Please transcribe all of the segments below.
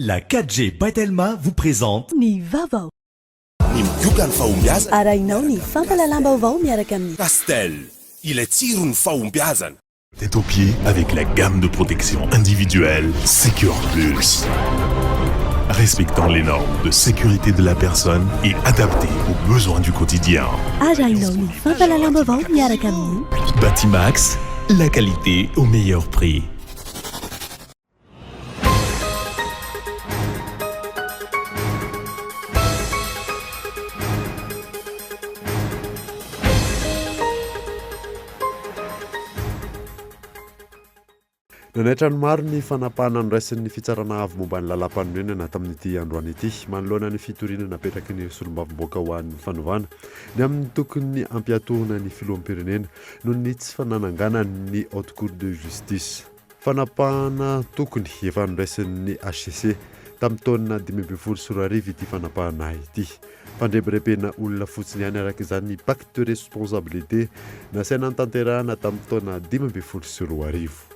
La 4G by Telma vous présente. Ny vaovao. Ny migoka ny fahombiazana. Arahinao ny fampahalalam-baovao miaraka amin'ny. Castel, ilay tsiron'ny fahombiazana. Tête aux pieds avec la gamme de protection individuelle Secure Plus. Respectant les normes de sécurité de la personne et adaptée aux besoins du quotidien. Arahinao ny fampahalalam-baovao miaraka amin'ny. Batimax, la qualité au meilleur prix. Nanaitra ny maro ny fanapahana noraisin'ny Fitsarana Avo momba ny Lalàmpanorenana tamin'ity androany ity, manoloana ny fitoriana napetraky ny solombavambahoaka ho an'ny fanovana ny amin'ny tokony hampiatoana ny filoham-pirenena noho ny tsy fananganany ny Haute Cour de Justice. Fanapahana tokony efa noraisin'ny hcc tamin'ny taona 2015 ity fanapahana ity. Fandrebirebena olona fotsiny ihany araka izany ny pacte de responsabilité nasaina notanterahana tamin'ny taona 2015.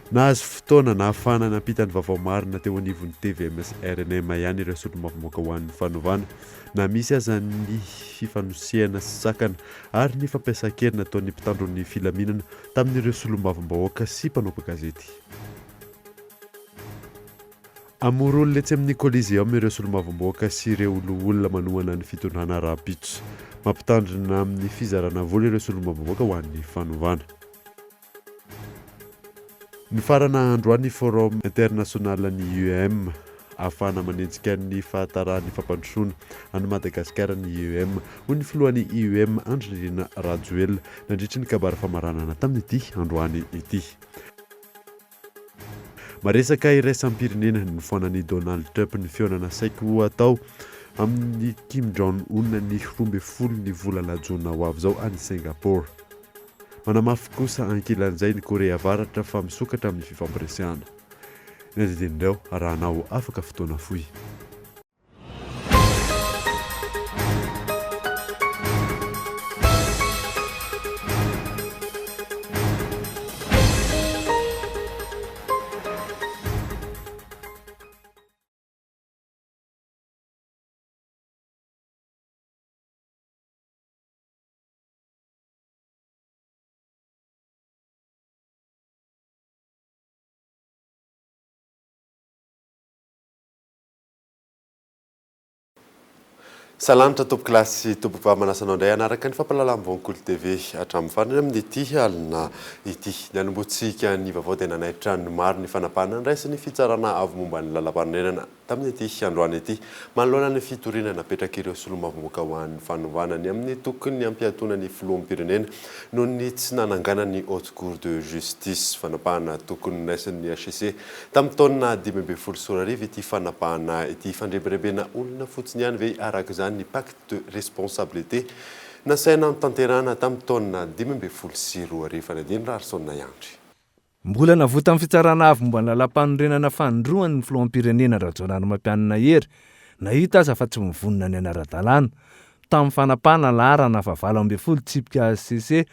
Nahazo fotoana nahafahana nampita ny vaovao marina teo anivon'ny tvm sy rnm ihany ireo solombavambahoaka ho an'ny fanovana na misy aza ny fifanosehana sy sakana ary ny fampiasan-kery nataon'ny mpitandro ny filaminana tamin'ireo solombavambahoaka sy mpanao gazety. Hamory olona etsy amin'ny Coliseum ireo solombavambahoaka sy ireo loholona manohana ny fitondrana rahampitso. Mampitandrina amin'ny fizarana vola ireo solombavambahoaka ho an'ny fanovana. Nifarana androany ny Forum international ny IEM. Ahafahana manenjika ny fahataran'ny fampandrosoana an'i Madagasikara ny IEM, hoy ny filohan'ny IEM, Andry Nirina Rajoelina, nandritry ny kabary famaranana tamin'ity androany ity. Maresaka iraisam-pirenena, nofoanan'i Donald Trump ny fihaonana saiky ho atao amin'i Kim Jong Un ny 12 ny volana jona ho avy izao any Singapour. Manamafy kosa ankilan'izay ny Korea Avaratra fa misokatra amin'ny fifampiresahana. Ny andinindin'ireo arahanao afaka fotoana fohy. Salanitra tompokolahy sy tompokovavy manasa anao indray hanaraka ny fampahalalam-baovao Kolo TV hatramin'ny farany amin'ity alina ity. Ny hanombohantsika ny vaovao dia nanaitra ny maro ny fanapahana niraisin'ny fitsarana avo momba ny lalampanorenana. Tamin'ity androany ity, manoloana ny fitoriana napetrak'ireo solombavambahoaka ho an'ny fanovana ny amin'ny tokony hampiatoana ny filoham-pirenena noho ny tsy nananganany ny Haute Cour de Justice, fanapahana tokony noraisin'ny hcc tamin'ny taona 2015 ity fanapahana ity. Fandrebirebena olona fotsiny ihany ve araka izany ny pacte de responsabilité nasaina notanterahana tamin'ny taona 2015? Fanadino Raharison Andry. Mbola navotan'ny Fitsarana Avo momba ny Lalàmpanorenana fanindroany ny filoham-pirenena Rajaonarimampianina Hery, na hita aza fa tsy mivonona ny hanara-dalàna, tamin'ny fanapahana laharana fahavalo 18 tsipika hcc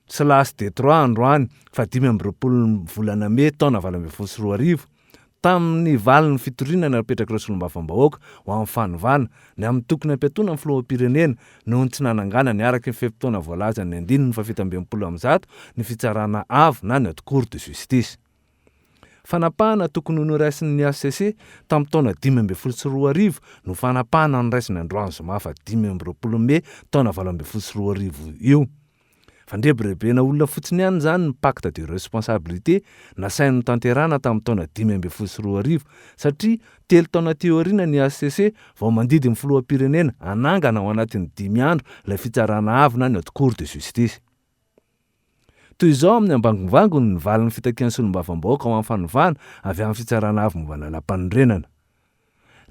slash D trois androany faha 25 ny volana mey taona 2018. Tamin'ny valin'ny fitoriana napetrak'ireo solombavambahoaka ho amin'ny fanovana ny amin'ny tokony hampiatoana ny filoham-pirenena noho ny tsy nananganany araka ny fe-potoana voalazan'ny andininy faha-167 ny Fitsarana Avo na ny Haute Cour de Justice. Fanapahana tokony ho noraisin'ny hcc tamin'ny taona 2015 no fanapahana noraisiny androany zoma faha 25 mey taona 2018 io. Fandrebirebena olona fotsiny ihany izany ny pacte de responsabilité nasainy notanterahana tamin'ny taona 2015 satria telo taona aty aoriana ny hcc vao mandidy ny filoham-pirenena hanangana ao anatin'ny dimy andro ilay fitsarana avo na ny haute cour de justice. Toy izao amin'ny ambangovangony ny valin'ny fitakian'ny solombavambahoaka ho amin'ny fanovana avy amin'ny fitsarana avo momba ny lalàmpanorenana.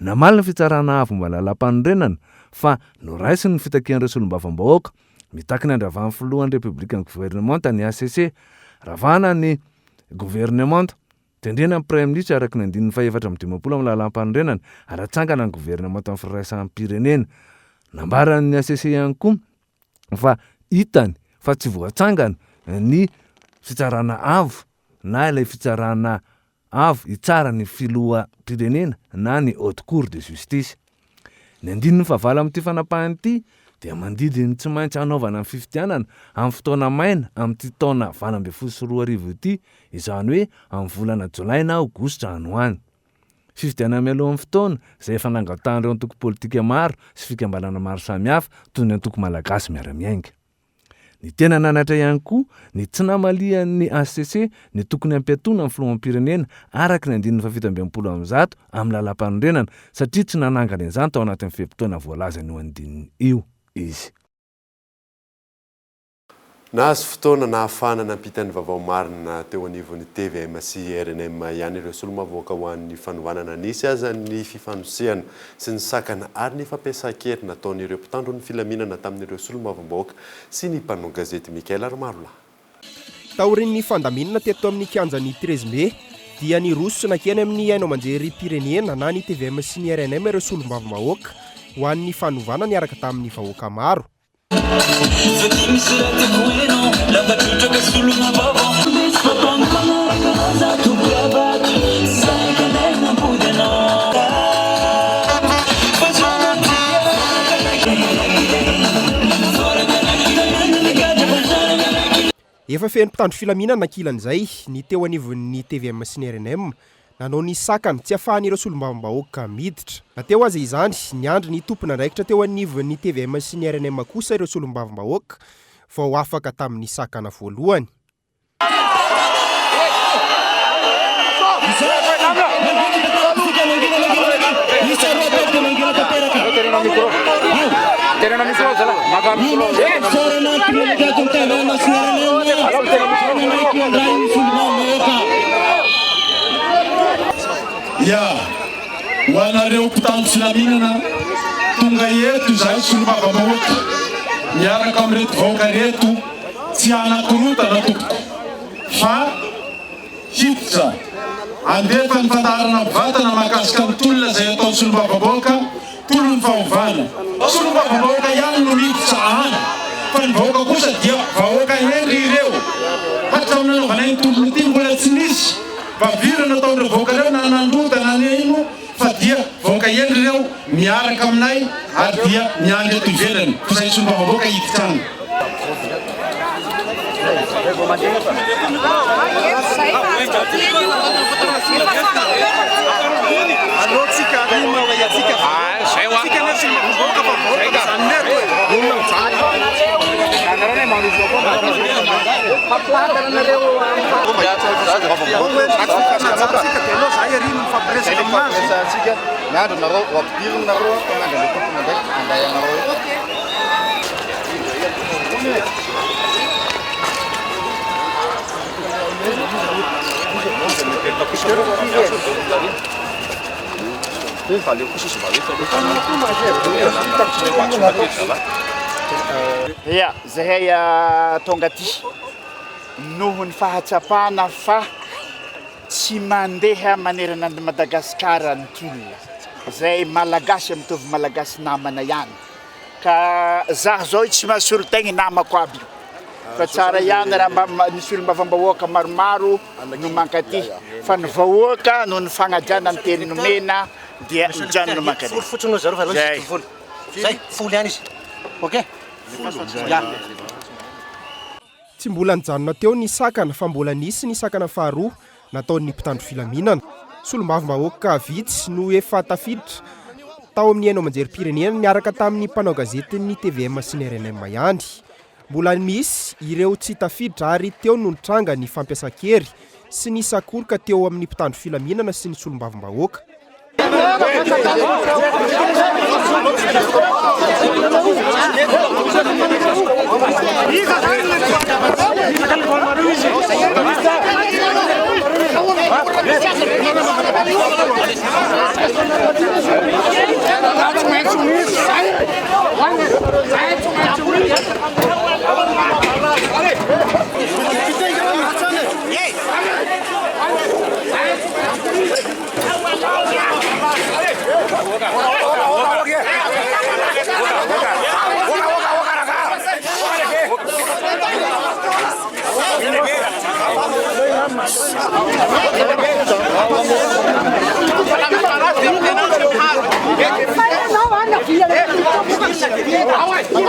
Namaly ny Fitsarana Avo momba ny Lalàmpanorenana fa noraisiny ny fitakian'ireo solombavambahoaka mitaky ny handravan'ny filohan'ny Repoblika ny governemanta ny hcc. Ravana ny governemanta. Tendrena ny Praiminisitra araka ny andininy faha-54 amin'ny Lalàmpanorenana ary atsangana ny governemantan'ny Firaisampirenena. Nambaran'ny hcc ihany koa fa hitany fa tsy voatsangana ny Fitsarana Avo na ilay Fitsarana. Avo hitsara ny Filoham-pirenena na ny Haute Cour de Justice. Ny andininy fahavalo amin'ity fanapahana ity dia mandidy ny tsy maintsy hanaovana ny fifidianana amin'ny fotoana maina amin'ity taona 2018 ity, izany hoe amin'ny volana jolay na aogositra any ho any. Fifidianana mialohan'ny fotoana, izay efa nangatahan'ireo antoko politika maro sy fikambanana maro samihafa toy ny antoko Malagasy Miara-Miainga. Ny tena nanatra ihany koa ny tsy namalian'ny hcc ny tokony hampiatoana ny filoham-pirenena araka ny andininy faha-167 amin'ny lalàmpanorenana satria tsy nanangana izany tao anatin'ny fe-potoana voalazan'io andininy io izy. Nahazo fotoana nahafahana nampita ny vaovao marina teo anivon'ny tvm sy rnm ihany ireo solombavambahoaka ho an'ny fanovana na nisy aza ny fifanosehana sy ny sakana ary ny fampiasan-kery nataon'ireo mpitandro ny filaminana tamin'ireo solombavambahoaka sy ny mpanao gazety Michael Ramarolahy. Taorian'ny fandaminana teto amin'ny kianjan'ny treize mai dia niroso sy nankeny amin'ny haino aman-jerim-pirenena na ny tvm sy ny rnm ireo solombavambahoaka ho an'ny fanovana niaraka tamin'ny vahoaka maro. Efa feno mpitandro filaminana ankilan'izay ny teo anivon'ny tvm sy ny rnm nanao ny sakana tsy afahan'ireo solombavambahoaka miditra. Na teo aza izany, niandry ny tompon'andraikitra teo anivon'ny tvm sy ny rnm kosa ireo solombavambahoaka vao afaka tamin'ny sakana voalohany. Ya, ho anareo mpitandro filaminana, tonga eto izahay solombavambahoaka miaraka amin'ireto vahoaka ireto, tsy hanakorontana tompoko fa hiditra handefa ny fandaharana mivantana mahakasika ny tolona izay ataon'ny solombavambahoaka, tolon'ny fahovana. Solombavambahoaka ihany no miditra any fa ny vahoaka kosa dia vahoaka hendry ireo. Hatramin'ny nanaovanay ny tolona ity mbola tsy nisy vavira nataon'ireo vahoaka ireo na nandrodana na ino fa dia vahoaka hendry ireo miaraka aminay ary dia miandry eto ivelany fa izay solombavambahoaka hiditra any. Ya, zahay tonga aty noho ny fahatsapana fa tsy mandeha manerana an'i Madagasikara ny tolona. Zay Malagasy mitovy Malagasy namana ihany. Ka zah zao tsy mahasolo tegna namako aby io fa tsara ihany raha mba ny solombavambahoaka maromaro no mankaty fa ny vahoaka noho ny fagnajana ny teny nomena dia mijanona mankany. Folo fotsiny hoy zareo fa aleo izy folo. Zay, folo ihany izy. Ok? Ya. Tsy mbola nijanona teo ny sakana fa mbola nisy ny sakana faharoa nataon'ny mpitandro filaminana. Solombavambahoaka vitsy no efa tafiditra tao amin'ny haino aman-jerim-pirenena niaraka tamin'ny mpanao gazetin'ny tvm sy ny rnm ihany. Mbola misy ireo tsy tafiditra ary teo no nitranga ny fampiasan-kery sy ny sakoroka teo amin'ny mpitandro filaminana sy ny solombavambahoaka.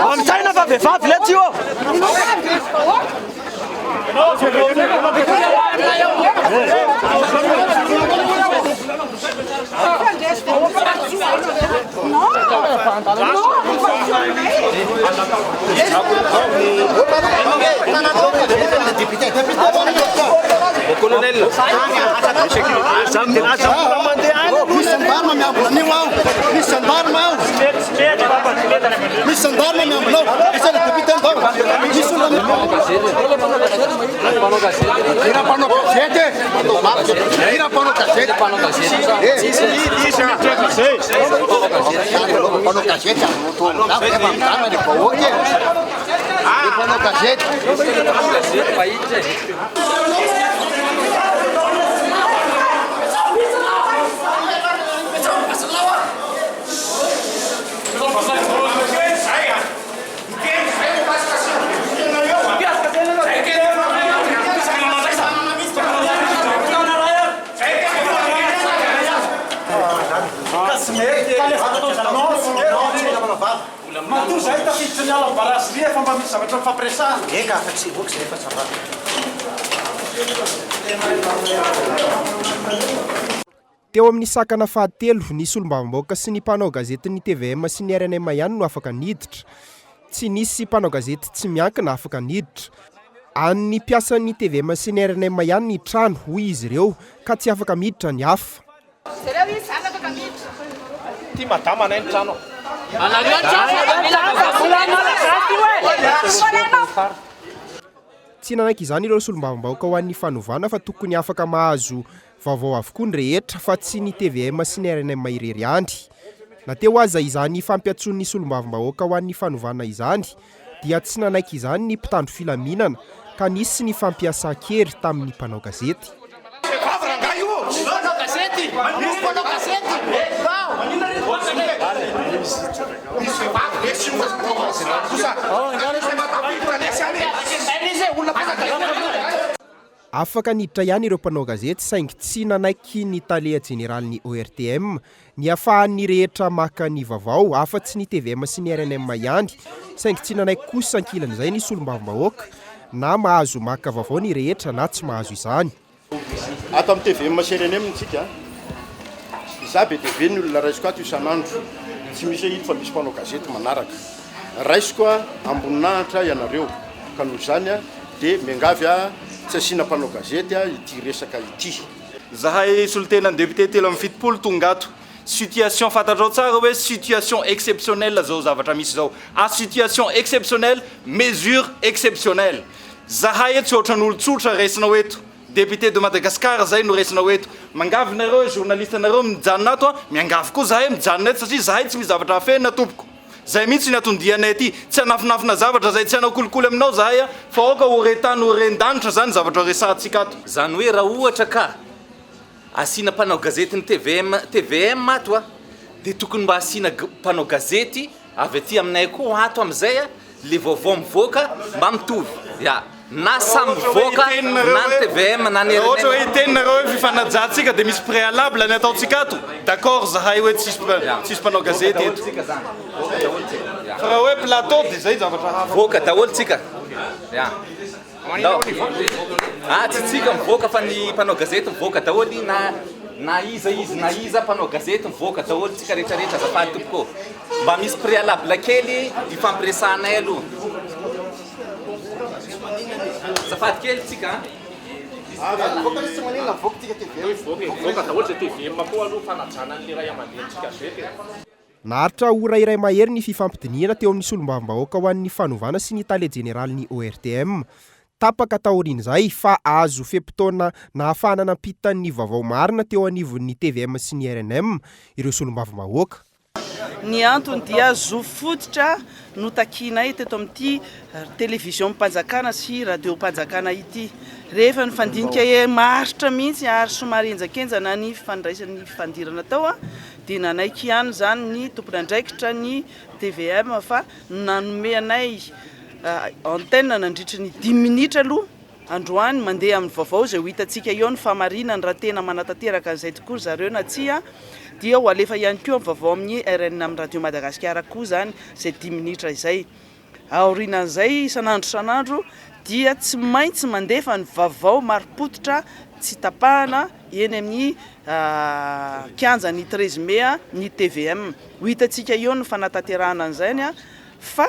Am'saina fa vehivavy letsy io. Matoa zahay tafiditra niala ao barazerie efa mba misy zavatra mifampiresahana. Eka fa tsy voky zay fa ça va. Teo amin'ny sakana fahatelo, ny solombavambahoaka sy ny mpanao gazetin'ny tvm sy ny rnm ihany no afaka niditra. Tsy nisy mpanao gazety tsy miankina afaka niditra. An'ny mpiasan'ny tvm sy ny rnm ihany ny trano, hoy izy ireo, ka tsy afaka miditra ny hafa. Jereo izy zany afaka miditra. Ty madama anay ny trano. Tsy nanaiky izany ireo solombavambahoaka ho an'ny fanovana fa tokony afaka mahazo vaovao avokoa ny rehetra fa tsy ny tvm sy ny rnm irery ihany. Na teo aza izany fampiantsoan'ny solombavambahoaka ho an'ny fanovana izany dia tsy nanaiky izany ny mpitandro filaminana ka nisy ny fampiasan-kery tamin'ny mpanao gazety. Afaka niditra ihany ireo mpanao gazety saingy tsy nanaiky ny tale jeneralin'ny ORTM ny hafahan'ny rehetra maka ny vaovao afa-tsy ny tvm sy ny rnm ihany saingy tsy nanaiky kosa ankilan'izay ny solombavambahoaka na mahazo maka vaovao ny rehetra na tsy mahazo izany. Ato amin'ny tvm sy rnm tsika, izaho be dia be ny olona raisiko ato isan'andro, tsy misy hoe ito fa misy mpanao gazety manaraka. Raisiko amboninahitra ianareo ka noho izany dia miangavy aho tsy asiana mpanao gazety ity resaka ity. Zahay solontenan'ny député 73 tonga ato. Situation fantatrao tsara hoe situation exceptionnelle zao zavatra misy zao. À situation exceptionnelle, mesure exceptionnelle. Zahay tsy ohatran'olon-tsotra raisinao eto. Député de Madagascar zay no raisinao eto. Mangavy nareo journaliste nareo mijanona ato a, miangavy koa zahay mijanona eto satria zahay tsy misy zavatra afenina tompoko. Zay mihitsy ny anton-dianay aty. Tsy hanafinafina zavatra zay, tsy hanao kolikoly aminao zahay a, fa aoka ho re tany ho ren-danitra zany zavatra resahantsika ato. Zany hoe raha ohatra ka asiana mpanao gazetin'ny tvm tvm ato a, dia tokony mba asiana mpanao gazety avy aty aminay koa ato amin'izay a, le vaovao mivoaka mba mitovy, ya, na samy mivoaka na ny tvm na ny Raha ohatra hoe rnm. hiteny nareo hoe fifanajantsika dia misy préalable ny ataontsika ato, d'accord zahay hoe tsisy tsisy mpanao gazety eto. Fa raha hoe plateau dia zay zavatra hafa. Mivoaka daholo tsika, ya. Ndao. Ah tsy tsika mivoaka fa ny mpanao gazety mivoaka daholo na na iza izy na iza mpanao gazety mivoaka daholo tsika rehetra rehetra azafady tompoko ô. Mba misy préalable kely ifampiresahanay aloha. Azafady kely tsika an. Naharitra ora iray mahery ny fifampidinihana teo amin'ny solombavambahoaka ho an'ny fanovana sy ny tale jeneralin'ny ORTM. Tapaka taorian'izay fa azo fe-potoana nahafahana nampita ny vaovao marina teo anivon'ny tvm sy ny rnm ireo solombavambahoaka. Ny antony dia zo fototra no takianay teto amin'ity televiziom-panjakana sy radiom-panjakana ity. Rehefa nifandinika maharitra mihitsy ary somary henjakenjana ny fifandraisan'ny fifandirana tao dia nanaiky ihany izany ny tompon'andraikitra ny tvm fa nanome anay antenne nandritry ny dimy minitra aloha. Androany, mandeha amin'ny vaovao izay ho hitantsika eo ny fahamarinany raha tena manatanteraka an'izay tokoa ry zareo na tsia, dia ho alefa ihany koa amin'ny vaovao amin'ny rnm amin'ny Radio Madagasikara koa izany izay dimy minitra izay. Aorianan'izay, isan'andro isan'andro dia tsy maintsy mandefa ny vaovao marim-pototra tsy tapahana eny amin'ny kianjan'ny treize mai ny tvm. Ho hitantsika eo ny fanatanterahana an'izany fa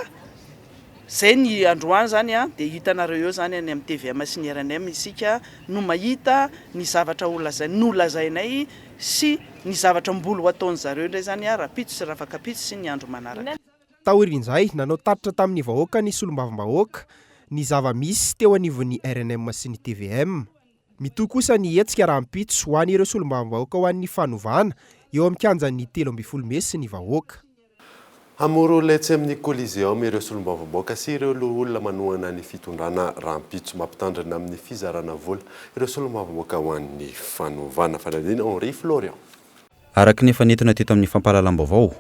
Zay ny androany zany an, dia hitanareo eo zany any amin'ny tvm sy ny rnm isika no mahita ny zavatra ho lazain, nolazainay sy ny zavatra mbol ho ataon zareo indray zany an rapitso sy rafakapitso sy ny andro manaraka. Taorian'izay, nanao tatitra tamin'ny vahoaka ny solombavambahoaka ny zava-misy teo anivon'ny rnm sy ny tvm. Mitohy kosa ny hetsika rahampitso ho an'ireo solombavambahoaka ho an'ny fanovana eo amin'ny kianjan'ny 13 mey sy ny vahoaka. Hamory olona etsy amin'ny Coliseum ireo solombavambahoaka sy ireo loholona manohana ny fitondrana rahampitso. Mampitandrina amin'ny fizarana vola ireo solombavambahoaka ho an'ny fanovana. Fanadihadiana Henri Florian. Araka ny efa nentina teto amin'ny fampahalalam-baovao,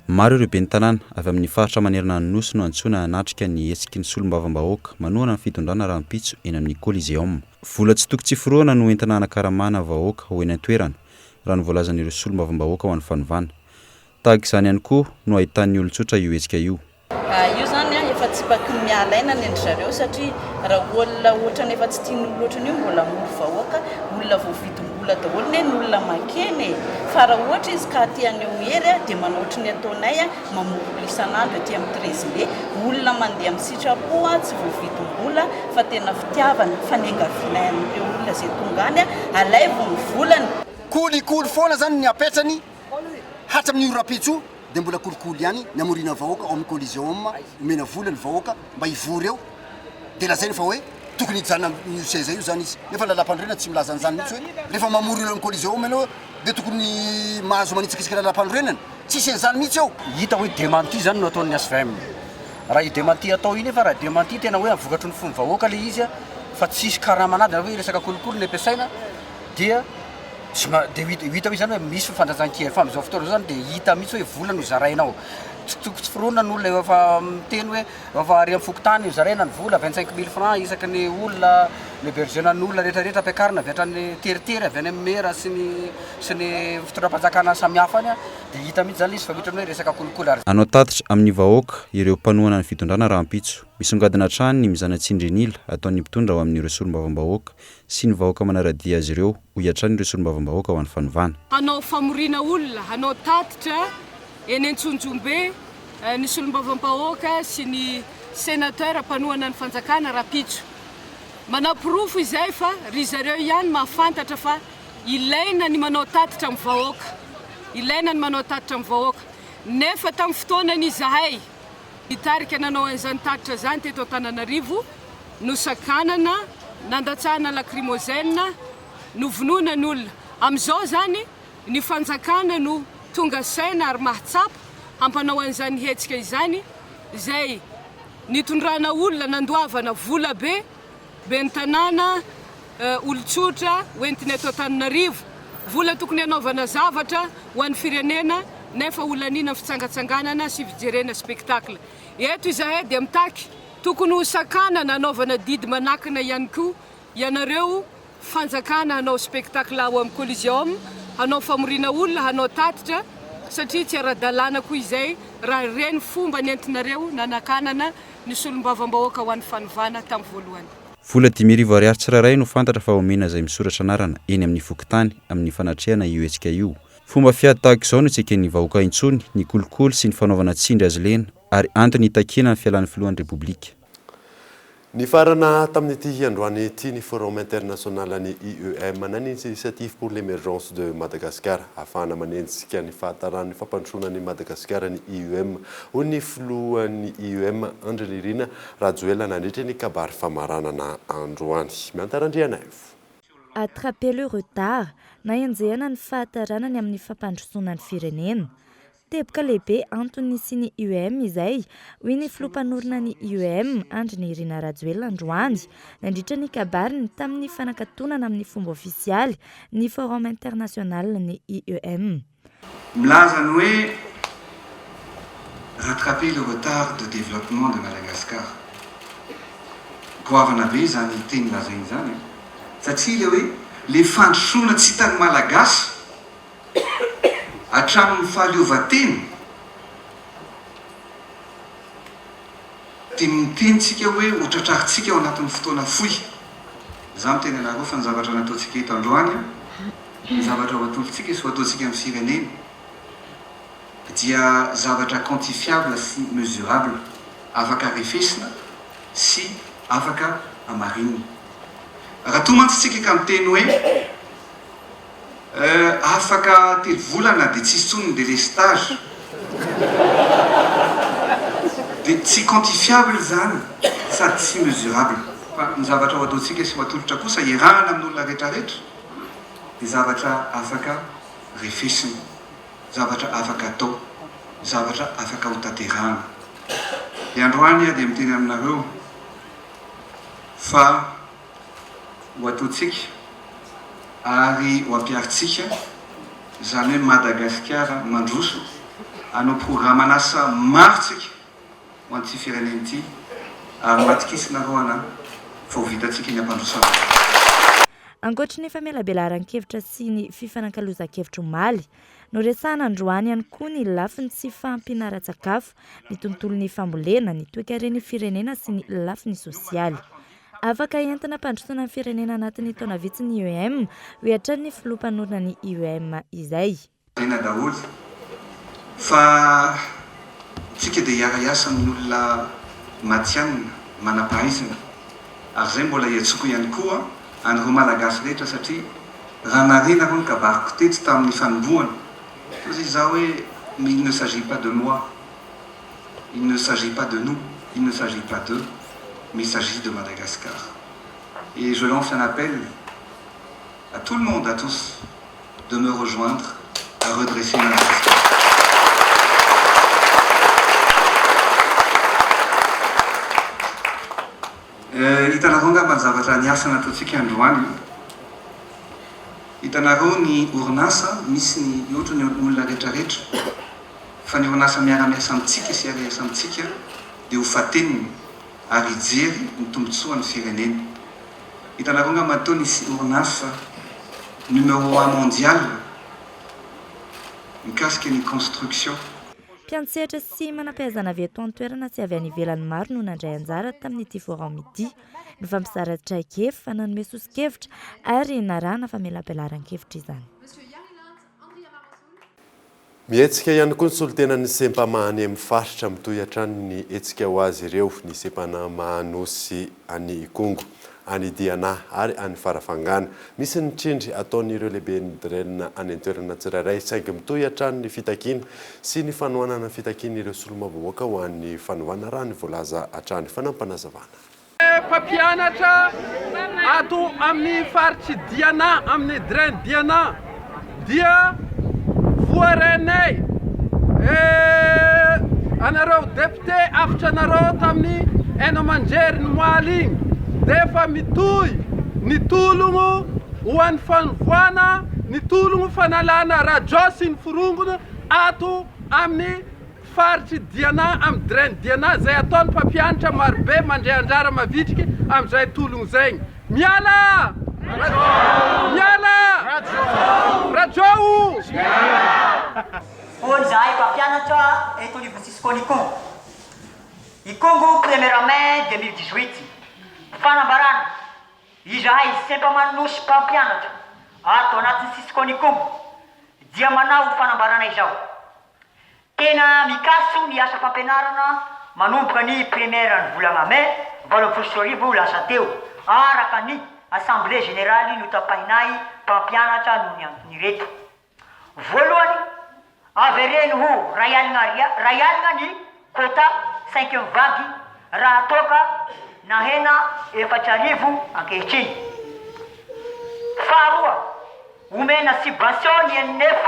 maro ireo ben'ny tanàna avy amin'ny faritra manerana ny Nosy no antsoina hanatrika ny hetsiky ny solombavambahoaka manohana ny fitondrana rahampitso eny amin'ny Coliseum. Vola tsy toko tsy forohana no entina hanakaramana vahoaka ho eny an-toerana, raha ny voalazan'ireo solombavambahoaka ho an'ny fanovana. Tahaka izany ihany koa no ahitan'ny olon-tsotra io hetsika io. Io zany an, efa tsipaky ny miala aina ny an-dry zareo satria raha olona ohatrany efa tsy tian'ny olona ohatrany io mbola hamory vahoaka, olona voavidim-bola daholo ne ny olona mankeny e! Fa raha ohatra izy ka te haneho hery dia manao ohatry ny ataonay mamory olona isan'andro aty amin'ny treize mai, olona mandeha amin'ny sitrapo tsy voavidim-bola fa tena fitiavana, fanengaviana an'ireo olona izay tonga any, alaivo ny volany. Kolikoly foana zany ny apetrany Hatramin'io rahampitso io dia mbola kolikoly ihany ny hamoriana vahoaka ao amin'ny Coliseum, omena vola ny vahoaka mba hivory eo, dia lazaina fa hoe tokony hijanona amin'io seza io izany izy, nefa ny lalàmpanorenana tsy milaza an'izany mihitsy hoe rehefa mamory olona amin'ny Coliseum ianao dia tokony mahazo manitsakitsaka ny lalàmpanorenana, tsisy an'izany mihitsy eo. Hita hoe démenti izany no ataon'ny hvm. Raha io démenti atao io nefa raha démenti tena hoe vokatry ny fon'ny vahoaka ilay izy fa tsisy karaman'ady na hoe resaka kolikoly no ampiasaina dia Tsy ma- dia ho hita ho hita hoe zany hoe misy fifandraisan-kery fa amin'izao fotoana izao zany dia hita mihitsy hoe vola no zaraina ao. Tsy toko tsy foronina ny olona efa miteny hoe efa ary amin'ny fokontany io zaraina ny vola 25 mille francs isaky ny olona, ny-héberger-na ny olona rehetrarehetra ampiakarina avy hatrany teritery avy any amin'ny mera sy ny sy ny fitondram-panjakana samihafa any dia hita mihitsy zany ilay izy fa ohatran'ny hoe resaka kolikoly ary. Hanao tatitra amin'ny vahoaka ireo mpanohana ny fitondrana rahampitso. Misongadina hatrany ny mizana tsindrin'ila ataon'ny mpitondra ao amin'ireo solombavambahoaka sy ny vahoaka manara-dia azy ireo, hoy hatrany ireo solombavambahoaka ho an'ny fanovana. Hanao famoriana olona, hanao tatitra eny Antsonjombe ny solombavambahoaka sy ny senateur mpanohana ny fanjakana rahampitso. Manaporofo izay fa ry zareo ihany mahafantatra fa ilaina ny manao tatitra amin'ny vahoaka. Ilaina ny manao tatitra amin'ny vahoaka. Nefa tamin'ny fotoanany izahay Nitarika nanao an'izany tatitra izany teto Antananarivo, nosakanana, nandatsahana lacrymogène, novonoina ny olona. Amin'izao izany, ny fanjakana no tonga saina ary mahatsapa hampanao an'izany hetsika izany, izay nitondrana olona nandoavana vola be, ben'ny tanàna, olon-tsotra hoentina eto Antananarivo, vola tokony hanaovana zavatra ho an'ny firenena nefa holaniana amin'ny fitsangatsanganana sy fijerena spectacle. Eto izahay dia mitaky tokony ho sakanana hanaovana didy manakana ihany koa ianareo fanjakana hanao spectacle ao amin'ny Coliseum, hanao famoriana olona, hanao tatitra satria tsy ara-dalàna koa izay raha ireny fomba nentinareo nanakanana ny solombavambahoaka ho an'ny fanovana tamin'ny voalohany. Vola 5000 ariary tsirairay no fantatra fa omena izay misoratra anarana eny amin'ny fokontany amin'ny fanatrehana io hetsika io. Fomba fiady tahaka izao no tsy eken'ny vahoaka intsony, ny kolikoly sy ny fanaovana tsindry azo lena ary antony hitakiana ny fialan'ny filohan'ny Repoblika. Nifarana tamin'ity androany ity ny Forum international an'ny IEM na ny Initiative pour l'Emergence de Madagascar. Ahafahana manenjika ny fahataran'ny fampandrosoana an'i Madagasikara ny IEM, hoy ny filohan'ny IEM, Andry Nirina Rajoelina nandritra ny kabary famaranana androany. Miantara Randrianaivo. Attraper le retard na enjehina ny fahatarana ny amin'ny fampandrosoana ny firenena. Teboka lehibe antony nisian'ny IEM izay, hoy ny filoha mpanorina ny IEM, Andry Nirina Rajoelina androany, nandritra ny kabariny tamin'ny fanakatonana amin'ny fomba ofisialy ny Forum international ny IEM. Milaza ny hoe rattraper le retard de développement de Madagascar. Goavana be izany teny lazainy izany an! Satria ilay hoe le fandrosoana tsy hitan'ny Malagasy hatramin'ny fahaleovantena dia miteny tsika hoe ho tratrarintsika ao anatin'ny fotoana fohy. Izaho miteny anareo fa ny zavatra nataontsika eto androany an, ny zavatra ho atolotsika sy ho ataontsika amin'ny firenena dia zavatra quantifiable sy mesurable, afaka refesina sy afaka hamarinina. Raha toa mantsy tsika ka miteny hoe afaka telo volana dia tsisy intsony ny délestage dia tsy quantifiable izany sady tsy mesurable. Fa ny zavatra ho ataontsika sy ho atolotra kosa iarahana amin'olona rehetrarehetra dia zavatra afaka refesina, zavatra afaka atao, zavatra afaka ho tanterahana. Dia androany aho dia miteny aminareo fa ho ataontsika ary ho ampiharintsika izany hoe Madagasikara mandroso, hanao programan'asa maro tsika ho an'ity firenena ity ary matokisa nareo ana fa ho vitantsika ny hampandroso azy. Ankoatry ny famelabelaran-kevitra sy ny fifanakalozan-kevitra omaly, noresahana androany ihany koa ny lafiny tsy fahampiana ara-tsakafo, ny tontolon'ny fambolena, ny toekaren'ny firenena sy ny lafiny sosialy. Afaka entina hampandrosoana ny firenena anatin'ny taona vitsy ny IEM, hoy hatrany ny filoha mpanorina ny IEM izay. Lazaina daholo fa tsika dia hiara-hiasa amin'ny olona matihanina, manam-pahaizana ary izay mbola iantsoako ihany koa an'ireo Malagasy rehetra satria raha nare nareo ny kabariko teto tamin'ny fanombohana toa izay izaho hoe mais il ne s'agit pas de moi, il ne s'agit pas de nous, il ne s'agit pas d'eux mais il s'agit de Madagascar et je lance un appel à tout le monde, à tous de me rejoindre à redresser Madagascar. Hitanareo angamba ny zavatra niasa nataontsika androany. Hitanareo ny orinasa misy ny ohatry ny olona rehetrarehetra fa ny orinasa miara-miasa amintsika sy hiara-hiasa amintsika dia ho fatenina ary hijery ny tombotsoan'ny firenena. Hitanareo angamba teo nisy orinasa numéro un mondial mikasika ny construction. Mpiantsehatra sy manam-pahaizana avy eto an-toerana sy avy any ivelany maro no nandray anjara tamin'ity forum ity. Nifampizara traikefa, nanome soso-kevitra ary narahana famelabelaran-kevitra izany. Mihetsika ihany koa ny solontenan'ny Sempama any amin'ny faritra. Mitohy hatrany ny hetsika ho azy ireo, ny Sempanama Anosy any Ikongo, any Diana ary any Farafangana. Misy ny tsindry ataon'ireo lehiben'ny Dren any an-toerana tsirairay, saingy mitohy hatrany ny fitakiana sy ny fanohanana ny fitakian'ireo solombavambahoaka ho an'ny fanovana raha ny voalaza hatrany. Fanampinazavana. Mpampianatra ato amin'ny faritr'i Diana, amin'ny Dren Diana, dia voarainay anareo député afitra anareo tamin'ny haino aman-jery ny moaly igny dia efa mitohy ny tologno ho an'ny fanovana ny tologno fanalana radio sy ny forongony ato amin'ny Faritr'i Diana amin'ny Dren Diana izay ataon'ny mpampianatra marobe mandray anjara mavitrika amin'izay tologno izay. Miala! Miala! Rajao! Hoy izahay mpampianatra eto anivon'ny Cisco Ikongo. Ikongo premier mai 2018. Fanambarana, Izahay Sempamanosy mpampianatra ato anatin'ny Cisco Ikongo dia manao fanambarana izao. Tena mikaso ny asa fampianarana manomboka ny primaire ny volana mai 2018 lasa teo, araka ny assemblée générale notapahinay mpampianatra noho ny antony ireto. Voalohany, avereno ho ray alina ariary, ray alina ny quota cinquième vague raha toa ka nahena 4000 ankehitriny. Faharoa, omena subvention ny NF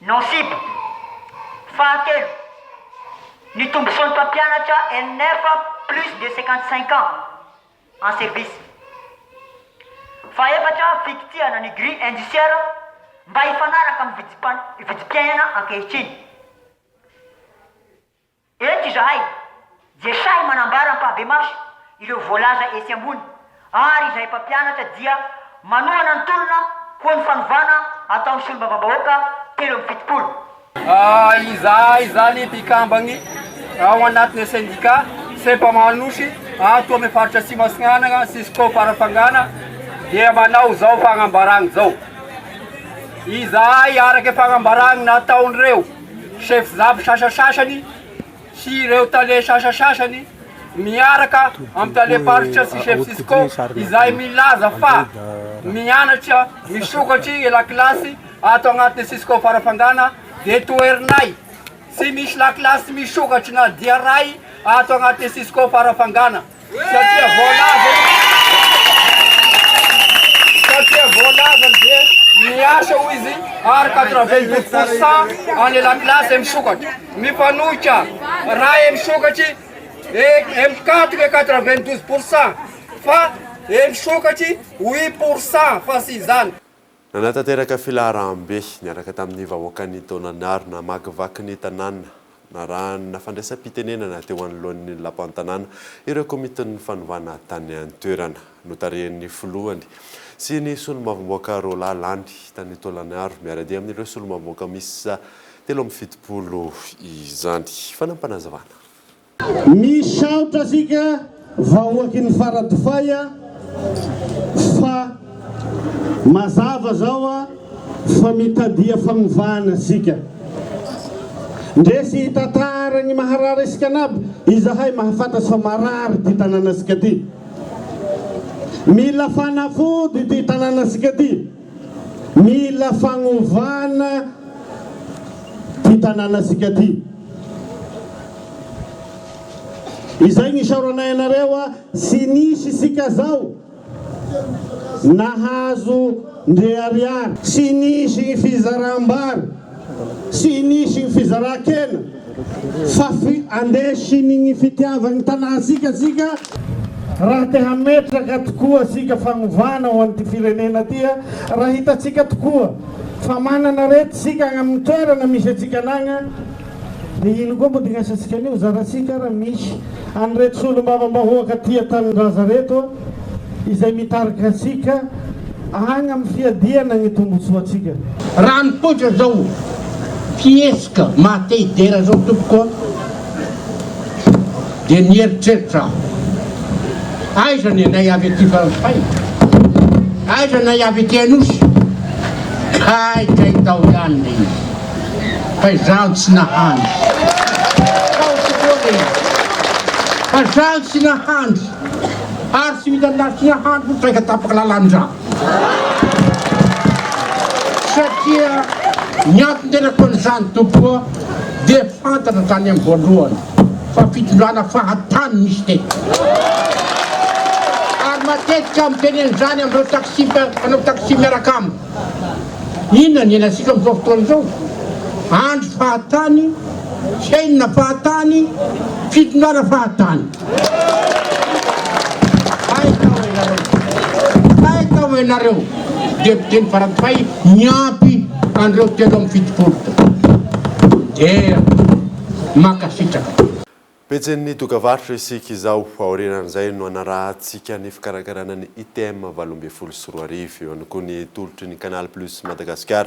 Non cible. Fahatelo, ny tombontsoan'ny mpampianatra NF plus de 55 ans en service. Fahefatra, fikitihana ny grille indiciaire mba hifanaraka amin'ny vidim-piainana ankehitriny. Eto izahay dia sahy manambara ampahibemaso. ireo voalaza etsy ambony ary izahay mpampianatra dia manohana ny tolona ho an'ny fanovana ataon'ny solombavambahoaka 73. Izahay izany mpikambagny ao anatin'ny sendika Sempama Anosy ato amin'ny faritra Atsimo Atsinanana, Cisco Farafangana dia manao izao fagnambaragna izao. Izahay araka ny fagnambaragna nataon'ireo chef zap sasasasany sy ireo tale sasasasany miaraka amin'ny talem-paritra sy chef Cisco izay milaza fa mianatra misokatry lakilasy ato agnatin'ny Cisco Farafangana dia toherinay tsy misy lakilasy misokatry na dia ray ato agnatin'ny Cisco Farafangana. Satria voalazany satria voalazany dia miasa hoy izy ary 92% any lakilasy misokatra. Mifanohitra raha misokatry e mikatona 92% fa e misokatry 8% fa tsy izany. Nanatanteraka filaharam-be niaraka tamin'ny vahoakan'i Taolagnaro namakivaky ny tanàna narahana fandraisam-pitenenana teo anoloan'ny lapan-tanàna ireo komitin'ny fanovana tany an-toerana. Notarihin'ny filohany sy ny solombavambahoaka roalahy lany tany Taolagnaro miara-dia amin'ireo solombavambahoaka miisa 73 izany. Fanampinazavana. Misaotra antsika vahoaky ny Faradofay fa mazava zao fa mitadia fagnovana sika. Ndre sy hitantara ny maharary asika anaby izahay mahafantatry fa marary ty tananasika ty. Mila fanafody ty tananasika ty. Mila fagnovana ty tananasika ty. Izay ny isaoranay anareo a, tsy nisy isika zao nahazo ndre ariary, tsy nisy ny fizaram-bary, tsy nisy ny fizaran-kena fa fi andesiny ny fitiavan'ny tanàntsika tsika. Raha te hametraka tokoa isika fanovana ho an'ity firenena ity, raha hitantsika tokoa fa manana aretina isika agny amin'ny toerana misy antsika anagny, dia ino koa moa dignasantsika an'io? Zarantsika raha misy an'ireto solombavambahoaka tia tanindraza reto izay mitarika antsika agny amin'ny fiadiana ny tombotsoantsika. Raha nipoitra zao fihetsika maha te hidera zao tompoko a, dia nieritreritra aho, aiza ny anay avy aty Farantsay, aiza anay avy aty Anosy, kay kay tao ihany le izy, fa izaho tsy nahandry, tao tokoa le izy, fa izaho tsy nahandry, ary tsy vitan'ny tsy nahandry fotsiny fa efa tapaka lalan-drà. Satria ny anton-tenako an'izany tompoko a, dia fantatra hatrany amin'ny voalohany fa fitondrana fahatany nisy teto. Ary matetika aho miteny an'izany amin'ireo taxi mpanao taxi miaraka amiko. Inona ny iainantsika amin'izao fotoana izao? Andro fahatany, fiainana fahatany, fitondrana fahatany. Hay tao ianareo, hay tao ianareo député-n'ny Faradofay niampy an'ireo 73 dia mankasitraka. Pejin'ny dokavarotra isika izao. Aorianan'izay no hanarahantsika ny fikarakarana ny ITM 2018. Eo ihany koa ny tolotry ny Canal Plus Madagascar,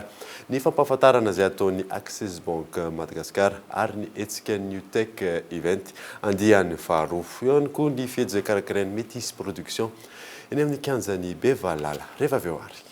ny fampahafantarana izay ataon'ny Axis Bank Madagascar ary ny hetsika New Tech Event andiany faharoa. Eo ihany koa ny fety izay karakarain'ny Metis Production eny amin'ny kianjan'i Bevalala. Rehefa avy eo ary.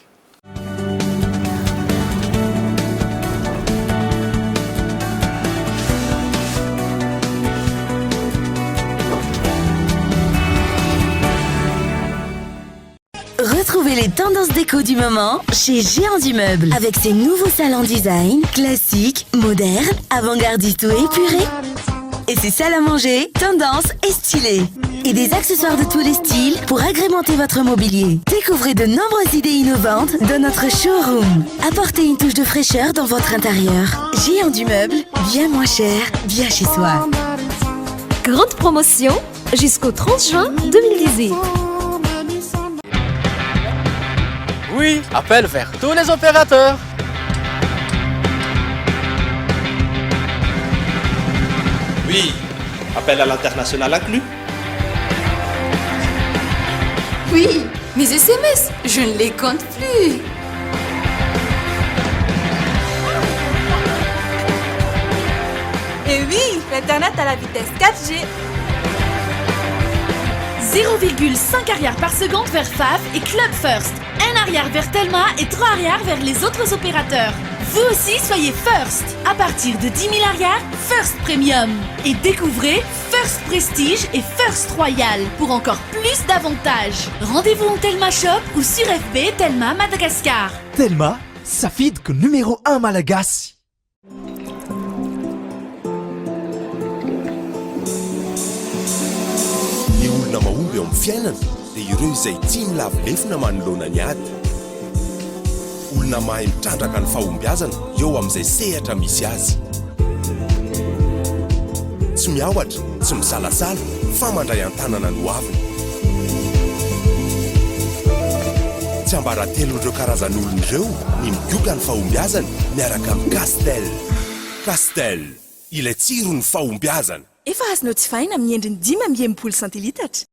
Retrouvez les tendances déco du moment chez Géant du Meuble avec ses nouveaux salons design classiques, modernes, avant-gardistes ou épurés. Et ses salles à manger, tendance et stylées. Et des accessoires de tous les styles pour agrémenter votre mobilier. Découvrez de nombreuses idées innovantes dans notre showroom. Apportez une touche de fraîcheur dans votre intérieur. Géant du Meuble, bien moins cher, bien chez soi. Grande promotion jusqu'au 30 juin 2018. Oui, appel vers tous les opérateurs. Oui, appel à l'international inclus. puis, mes SMS, je ne les compte plus. Et oui, l'internet à la vitesse 4G. 0,5 arrière par seconde vers FAF et Club First. 1 arrière vers Telma et 3 arrière vers les autres opérateurs. Vous aussi soyez First. À partir de 10 000 arrières, First Premium. Et découvrez First Prestige et First Royal pour encore plus d'avantages. Rendez-vous en Telma Shop ou sur FB Telma Madagascar. Telma, safidiko numéro 1 malagasy. Ny olona mahomby eo amin'ny fiainana dia ireo izay tsy milavo lefona manoloana ny ady. Olona mahay mitrandraka ny fahombiazana eo amin'izay sehatra misy azy. Tsy miahotra, tsy misalasala fa mandray an-tanana ny hoaviny. Tsiambaratelon'ireo karazan'olona ireo ny migoka ny fahombiazany miaraka amin'ny Castel. Castel, ilay tsiron'ny fahombiazana. Efa azonao jifaina amin'ny endriny 65 santilitatra.